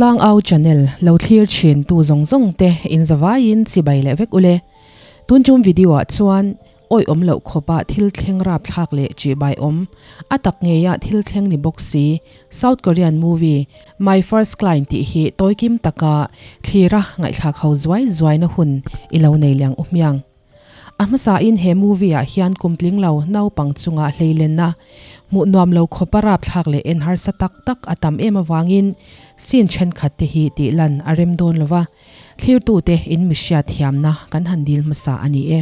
Tlangau channel lo thlir thin tu zawng zawng te in zavaiin chibai leh vek ule. Tun tum video ah chuan awi awm loh khawpa thil thleng rap thlak leh chibai awm a tak ngeia thil thleng ni bawk si South Korean movie My First Client tih hi tawikim taka thlira ngaihthlak ho zuai zuaina hun i lo nei liang u hmiang. A hmasain he movie ah hian kum tling lo naupang chunga hleilenna, hmuh nuam lo khawpa rapthlak leh en harsa tak tak a tam em avangin scene thenkhat te hi tih lan a rem dawn lova, thlirtute in mi hriat thiamna kan han dil hmasa a ni e.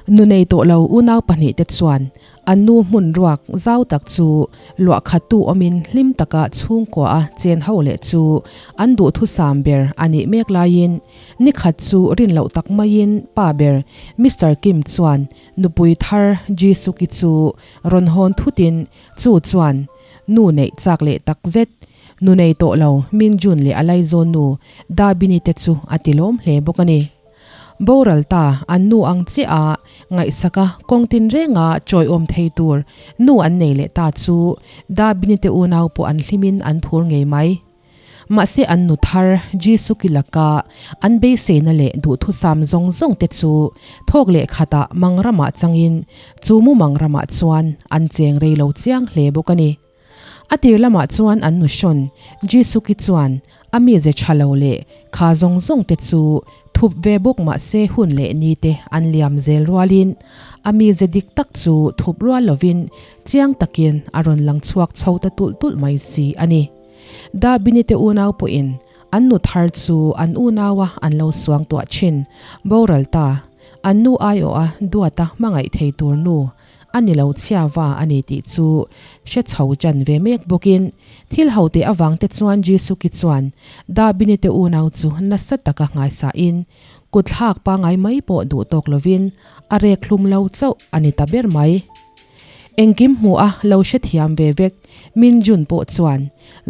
Nu nei tawh lo unau pahnihte chuan An nu hmun ruak zau tak chu luah khattu awmin hlim taka chhungkua a chen ho leh chu an duhthusam ber a nih mek laiin ni khat chu rin loh tak maiin pa ber Mister Kim chuan nupui thar Ji Suk-i chu rawn hawn thutin chu chuan nu neih chak leh tak zet nu nei tawh lo Min Jun leh a laizawn nu Da Bini te chu a ti lawm hle bawk a ni. Boral ta an nu ang chiah a, ngaihsaka kawng tinrenga chawiawm thei tur nu an nei leh ta chu Dabini te unau pawh an hlimin an phur ngei mai. Mahse an nu thar Jisuki laka an beiseina leh duhthusam zawng zawng te chu thawk leh khatah mangramah changin chu mumang ramah chuan an cheng rei lo chiang hle bawk a ni. A tir lamah chuan an nu hrawn Jisuki chuan a mize tha lo leh kha zawng zawng te chu thup ve bawk mah se hun leh ni te an liam zel rualin a mize dik tak chu thup rual lovin chiang takin a rawn lang chhuak chho ta tulh tulh mai si a ni. Dabini te unau pawhin an nu thar chu an unaua an lo suang tuah thin boral ta an nu aiawha duata hmangaih thei tur nu A ni lo chhia va a ni tih chu hre chho chan ve mek bawkin thil ho teh avang te chuan Jisuki chuan Dabini te unau chu nasa taka nghaisahin kut thlak pangai mai pawh duh tawk lovin a rek hlum lo chauh a ni ta ber mai. Engkim hmuh a lo hrethiam ve vek Min Jun pawh chuan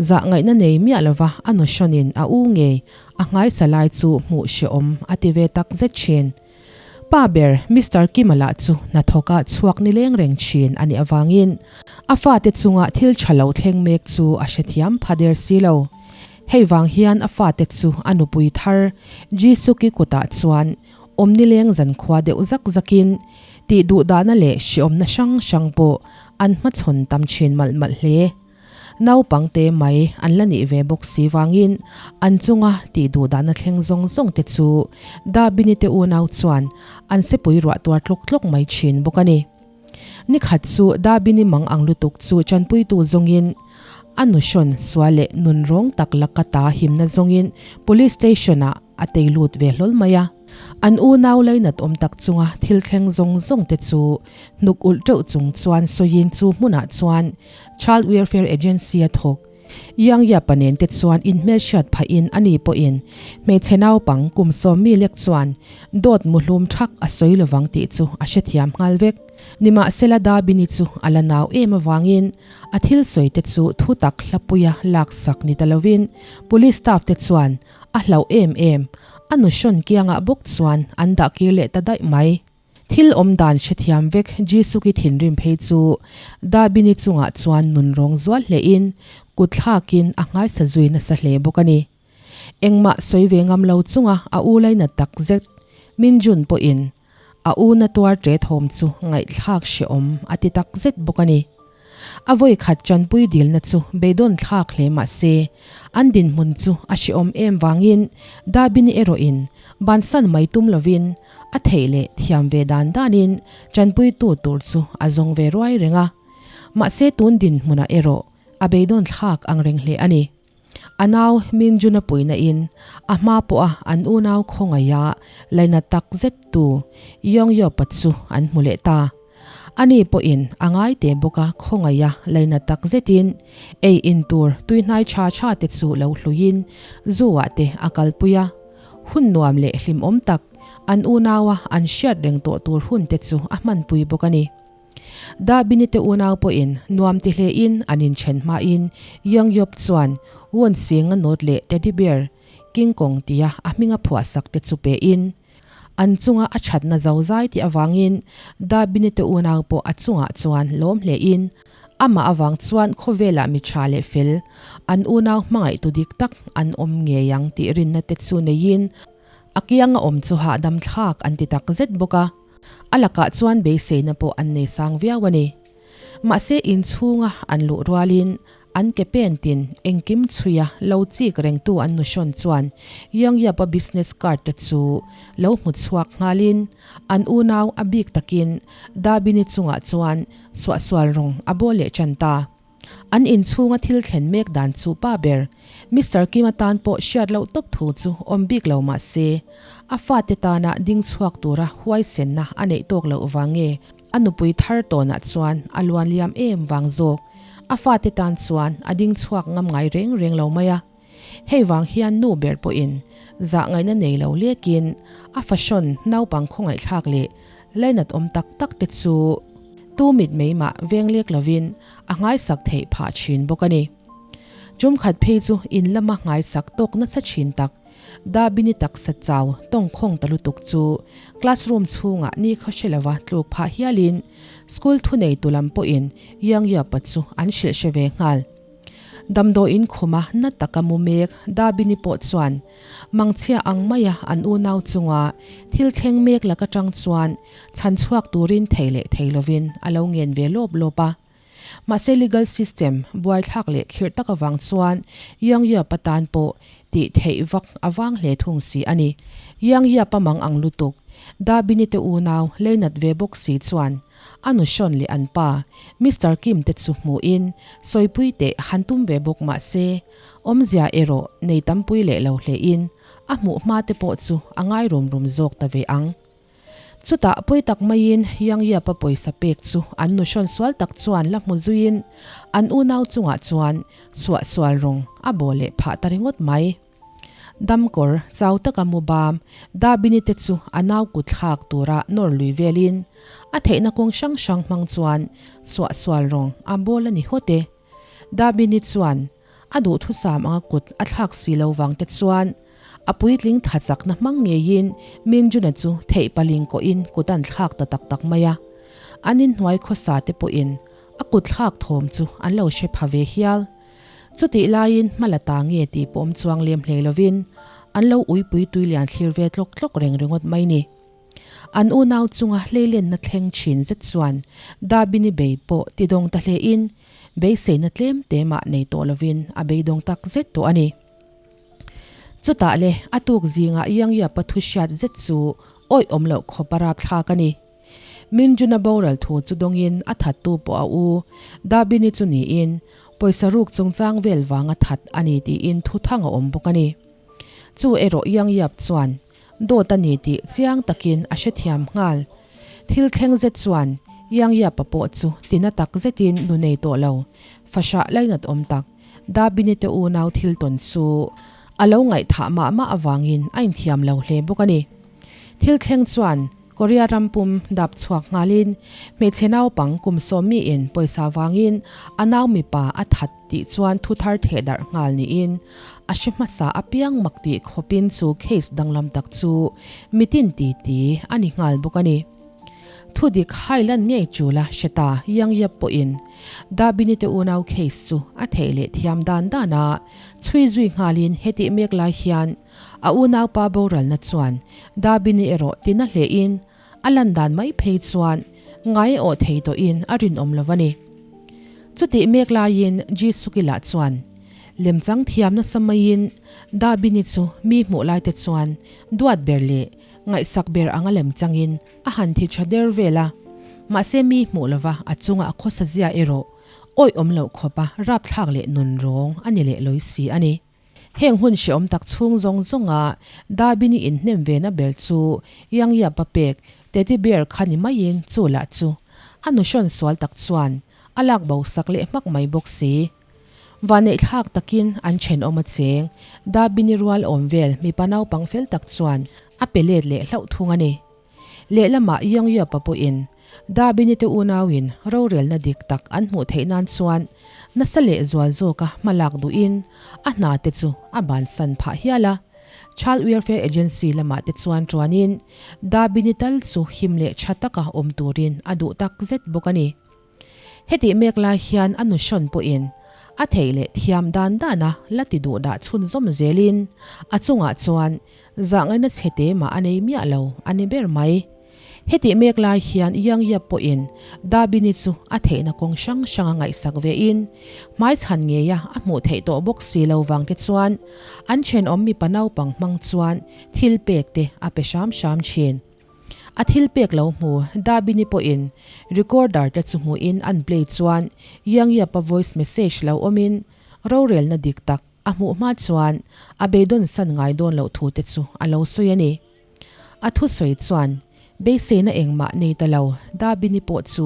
zah ngaihna nei miah lova a nu hrawnin a u ngei a nghaisa lai chu hmuh hrehawm a ti ve tak zet thin. Pa ber Mister Kima lah chu hnathawka chhuak ni leng reng thin a nih avangin a fate chunga thil tha lo thleng mek chu a hrethiam pha der si lo. Hei vang hian a fate chu a nupui thar Jisuki kutah chuan awm nileng zankhua deuh zak zakin tih duhdahna leh hriawmna hrang hrang pawh an hmachhawn tam thin malh malh hle. Naupang te mai an la nih ve bawk si vangin an chunga tih duh dahna thleng zawng zawng te chu Dabini te unau chuan an sepui ruah tuar tlawk tlawk mai thin bawk a ni. Ni khat chu Dabini mang ang lutuk chu chanpuitu zawngin a nu hrawn sual leh nun rawng tak laka ta himna zawngin Police Station ah a tei lut ve hlawl mai a. An unau lainat awm tak chunga thil thleng zawng zawng te chu hnuk ulh teuh chung chuan sawiin chu hmunah chuan Child Welfare Agency a thawk. Yang Yapa nen te chuan inhmelhriat phahin ani pawhin hmeichhe naupang kum sawmmi lek chuan dawt muhlum thak a sawi lovang tih chu a hrethiam nghal vek. Nimahsela Dabini chu a la nau em avangin a thil sawi te chu thu tak hlapuia laksak ni ta lovin Police staff te chuan a hlauh em em a nu hrawn kiangah bawk chuan an dah kir leh ta daih mai. Thil awm dan hrethiam vek Jisuki thinrim phei chu Dabini chungah chuan nun rawng zual hlein kut thlakin a nghaisa zui nasa hle bawk a ni. Engmah sawi ve ngam lo chunga a u laina tak zet Minjun pawhin a u na tuar ṭe thawm chu ngaihthlak hrehawm a ti tak zet bawk a ni. A vawi khat ṭanpui dilna chu beidawn thlak hle mah se, an dinhmun chu a hrehawm em vangin Dabini erawhin bansan mai tum lovin a theih leh thiam ve dan danin ṭanpuitu tur chu a zawng ve ruai reng a. Mahse tun dinhmunah erawh a beidawn thlak ang reng hle a ni. A nau Minjuna puina in a hma pawha an unau khawngaiha laina tak zet tu Yongyawpa chu an hmu leh ta. Ani pawhin a ngai te bawka khawngaiha laina tak zetin ei in tur tuihnai tha tha te chu lo hluiin zu-ah te a kalpui a. Hun nuam leh hlimawm tak an unaua an hriat reng tawh tur hun te chu a hmanpui bawk a ni. Dabini te unau pawhin nuam ti hlein an inthen hmain Yongyop chuan Won Sing a nawt leh Teddy Bear, King Kong tia a hminga phuahsak te chu pein an chunga a thatna zo zai tih avangin Dabini te unau pawh a chungah chuan lawm hlein. Amah avang chuan khawvelah mi tha leh fel, an unau hmangaihtu dik tak an awm ngei ang tih rinna te chu neiin a kianga awm chu hahdam thlak an ti tak zet bawk a. A lakah chuan beiseina pawh an nei sang viau a ni. Mahse inchhunga an luh rualin an ke pen tin engkim chhuia lo chik rengtu an nuhrawn chuan Yangyapa business card te chu lo hmu chhuak nghalin an unau a bik takin Dabini chungah chuan suahsual rawng a bawl leh tan ta. An inchhunga thil thlen mek dan chu pa ber Mister Kim atan pawh hriat loh tawp thu chu awm bik lo mah se, a fate tana ding chhuak tura huaisenna a neih tawk loh vang nge a nupui thar tawnah chuan a luan liam em vang zawk a fate tan chuan a ding chhuak ngam ngai reng reng lo mai a. Hei vang hian nu ber pawhin zah ngaihna nei lo lekin a fashion naupang khawngaihthlak leh lainat awm tak tak te chu tu mit mei mah veng lek lovin a nghaisak theih phah thin bawk a ni. Tumkhat phei chu in lama nghaisak tawk nasa thin tak Dabini taksa chau tawngkhawng ta lutuk chu classroom chhungah ni khaw hre lova tluk phah hialin school thuneitu lam pawhin Yangyapa chu an hrilh hre ve nghal. Damdawiin khuma na taka mu mek Dabini pawh chuan mangchhia ang maia an unau chunga thil thleng mek lak atang chuan chhan chhuak turin thei leh thei lovin a lo ngen ve lawp lawp a. Mahse legal system buaithlak leh khirh tak avang chuan Yangyapa tan pawh tih theih vak a vang hle thung si a ni. Yangyapa mang ang lutuk Dabini te unau leinat ve bawk si chuan A nu Sean leh an pa, Mister Kim te chu hmuhin sawipui teh han tum ve bawk mah se, awmzia erawh nei tampui leh lo hlein a hmuh hma te pawh chu a ngai rum rum zawk ta ve ang. Chutah pawi tak maiin Yang Yap-a pawisa pek chu an nu Sean sual tak chuan la hmu zuiin an unau chungah chuan suahsual rawng a baw leh phah ta ringawt mai. Damkawr chau taka mu bam Dabini te chu a nau kut thlak tura nawr lui velin a theihna kawng hrang hrang hmang chuan suahsual rawng a bawl a ni hawt e. Dabini chuan a duhthusam anga kut a thlak si lo vang te chuan a puitling tha chakna hmang ngeiin Minjuna chu theih paling kawhin kut an thlak ta tak tak mai a. An inhnuai khawsa te pawhin a kut thlak thawm chu an lo hre pha ve hial. Chutih laiin hma la ta nge tih pawm chuang lem hlei lovin an lo uipui tui lian thlir ve tlawk tlawk reng ringawt mai ni. An unau chunga hleilenna thleng thin zet chuan Dabini bei pawh tidawng ta hlein beiseina tlem te mah nei tawh lovin a beidawng tak zet tawh a ni. Chutah le a tuk zingah Yangyapa thu hriat zet chu awih awm loh khawp a rapthlak a ni. Minjuna boral thu chu dawngin a thattu pawh a u Dabini chu niin pawisa ruk chungchang vel vanga that a ni tiin thu thang a awm bawk a ni. Chu erawh Yangyap chuan dawt a ni tih chiang takin a hrethiam nghal. Thil thleng zet chuan Yangyapa pawh chu tina tak zetin nu nei tawh lo, fahrah lainat awm tak Dabini te unau thil tawn chu a lo ngaihthah mah mah avangin a inthiam lo hle bawk a ni. Thil thleng chuan Korea ram pum dap chhuak nghalin hmeichhe naupang kum sawmmi in pawisa vangin a nau mipa a that tih chuan thu thar theh darh nghal niin a hre hmasa apiang mak tih khawpin chu case danglam tak chu mitin ti ti a ni nghal bawk a ni. Thu dik hailan ngei chula hre ta Yang Yap pawhin Dabini te unau case chu a theih leh thiam dan dan a chhui zui nghalin hetih mek lai hian A unaupa boralna chuan Dabini erawh tina hlehin a lan dan mai phei chuan ngai awh thei tawhin a rinawm lo a ni. Chutih mek laiin Jisukila chuan lemchang thiam nasa maiin Dabini chu mi hmuh laite chuan duat ber leh ngaihsak ber anga lemchangin a han thi tha der vel a, mahse mi hmuh lova a chunga a khawsa zia erawh awih awm loh khawpa rapthlak leh nunrawng a ni leh lawi si a ni. Heng hun hreawm tak chhung zawng zawnga Dabini inhnem vena ber chu Yangyapa pek Teddy Bear kha ni maiin chu lah chu a nu hrawn sual tak chuan a lak bo sak leh hmak mai bawk si. Vaneihthlak takin an thenawm a cheng Dabini rual awm vel mipa naupang fel tak chuan a pe let leh hlauh thung a ni. Lehlamah Yangyapa pawhin Dabini te unauin rorelna dik tak an hmuh theih nan chuan nasa leh zual zawka hma lak duhin a hna te chu a bansan phah hial a. Child Welfare Agency lamah te chuan tuanin Dabini tal chu him leh tha taka awm turin a duh tak zet bawk a ni. Hetih mek lai hian a nu hrawn pawhin a theih leh thiam dan dana la ti duh dah chhunzawm zelin a chungah chuan zahngaihna chhe te mah a nei miah lo a ni ber mai. Hetih mek lai hian Yang Yap pawhin Dabini chu a theihna kawng hrang hranga ngaihsak vein hmaichhan ngeia a hmuh theih tawh bawk si lo vang te chuan an thenawm mipa naupang hmang chuan thil pek te a pe hram hram thin. A thil pek lo hmu Dabini pawhin recorder te chu hmuhin an play chuan Yang Yap-a voice message lo awmin rorelna dik tak a hmuh hma chuan a beidawn san ngai dawn loh thu te chu a lo sawi a ni. A thusawi chuan beiseina engmah nei ta lo Dabini pawh chu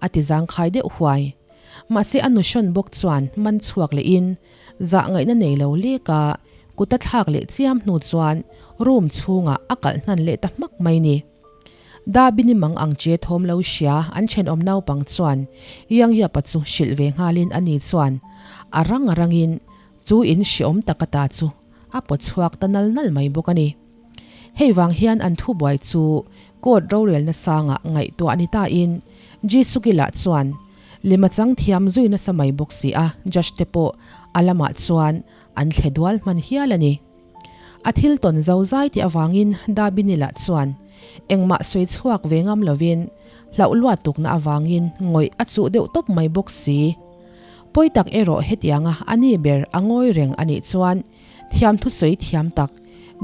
a ti zangkhai deuh huai. Mahse a nu hrawn bawk chuan man chhuak lehin zah ngaihna nei lo lek a kut a thlak leh chiam hnu chuan room chhungah a kalh hnan leh ta hmak mai ni. Dabini mang ang che thawm lo hria an thenawm naupang chuan Yangyapa chu hrilh ve nghalin ani chuan a rang a rangin chu in hreawm tak ata chu a pawt chhuak ta nal nal mai bawk a ni. Hei vang hian an thubuai chu court rorelna sangah ngaihtuah ni tain Jisuki lah chuan lem a chang thiam zui nasa mai bawk si a, judge te pawh a lamah chuan an thle dual hman hial a ni. A thil tawn zo zai tih avangin Dabini lah chuan engmah sawi chhuak ve ngam lovin hlauh luat tukna avangin ngawih a chuh deuh tawp mai bawk si. Pawi tak erawh hetianga a ni ber a ngawi reng a nih chuan thiam thusawi thiam tak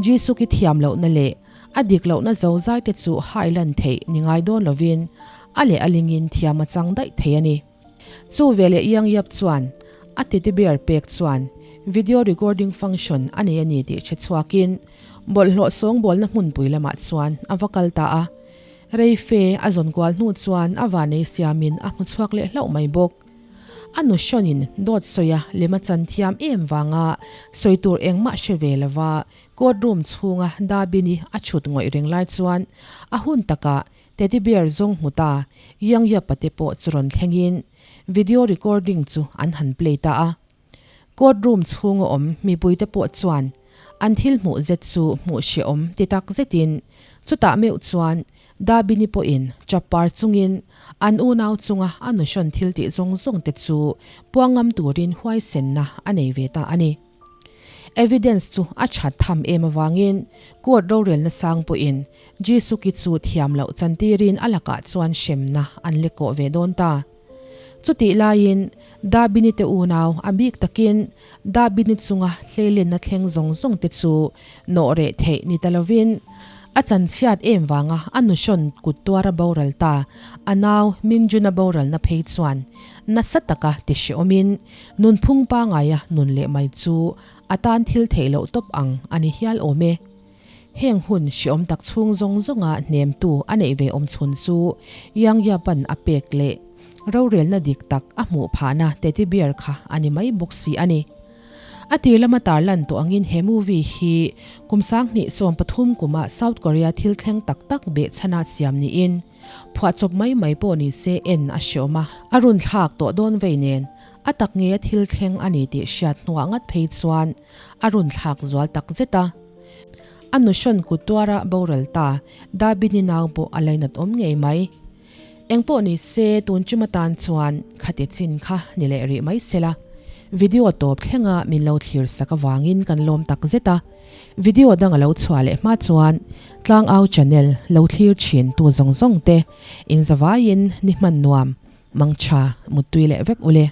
Jisuki thiam lohna leh a dik lohna zo zai te chu hai lan theih ni ngai dawn lovin a leh a lingin thiam a chang daih thei a ni. Chu veleh Yang Yap chuan a teddy bear pek chuan video recording function a nei a ni tih hre chhuakin bawlhhlawh sawngbawlna hmunpui lamah chuan a va kal ta a. Rei fe a zawn kual hnu chuan a vanei siamin a hmu chhuak leh hlauh mai bawk. A nu hrawnin dawt sawi a lem a chan thiam em vanga sawi tur engmah hre ve lova court room chhunga Dabini a chhut ngawih reng lai chuan a hun takah teddy bear zawng hmu ta Yang Yapa te pawh chu rawn thlengin video recording chu an han play ta a. Court room chhunga awm mipuite pawh chuan an thil hmuh zet chu hmuh hrehawm ti tak zetin chutah meuh chuan Dabini pawhin chapar chungin an unau chunga a nuhrawn thil tih zawng zawng te chu puang ngam turin huaisenna a nei ve ta a ni. Evidence chu a that tham em avangin court rorelna sang pawhin Jisuki chu thiam loh chantirin a lakah chuan hremna an lekawh ve dawn ta. Chutih laiin Dabini te unau a bik takin Dabini chunga hleilenna thleng zawng zawng te chu nawh reh theih ni ta lovin a chanchhiat em vanga a nuhrawn kut tuara boral ta a nau Minjuna boralna phei chuan nasa taka ti hreawmin nunphung pangaia nun leh mai chu a tan thil theih loh tawp ang a ni hial awm e. Heng hun hreawm tak chhung zawng zawnga hnemtu a neih ve awm chhun chu Yang Yapan a pek leh rorelna dik tak a hmuh phahna teddy bear kha a ni mai bawk si a ni. A tir lama tarlan tawh angin he movie hi kum 2013 kuma South Korea thil thleng tak tak behchhana siam niin phuahchawp mai mai pawh ni se en a hreawm a, a run thlak tawh dawn vei nen a tak ngeia thil thleng a ni tih hriat hnuah ngat phei chuan a run thlak zual tak zet a. A nuhrawn kut tuara boral ta Dabini nau pawh a lainat awm ngei mai. Eng pawh ni se tun chum atan chuan khati chin kha ni leh rih mai sela. Video tawp thlenga min lo thlir sak avangin kan lawm tak zet a. Video dang a lo chhuah leh hma chuan Tlangau channel lo thlir thin tu zawng zawng te inzavaiin ni hman nuam mangtha muttui leh vek ule.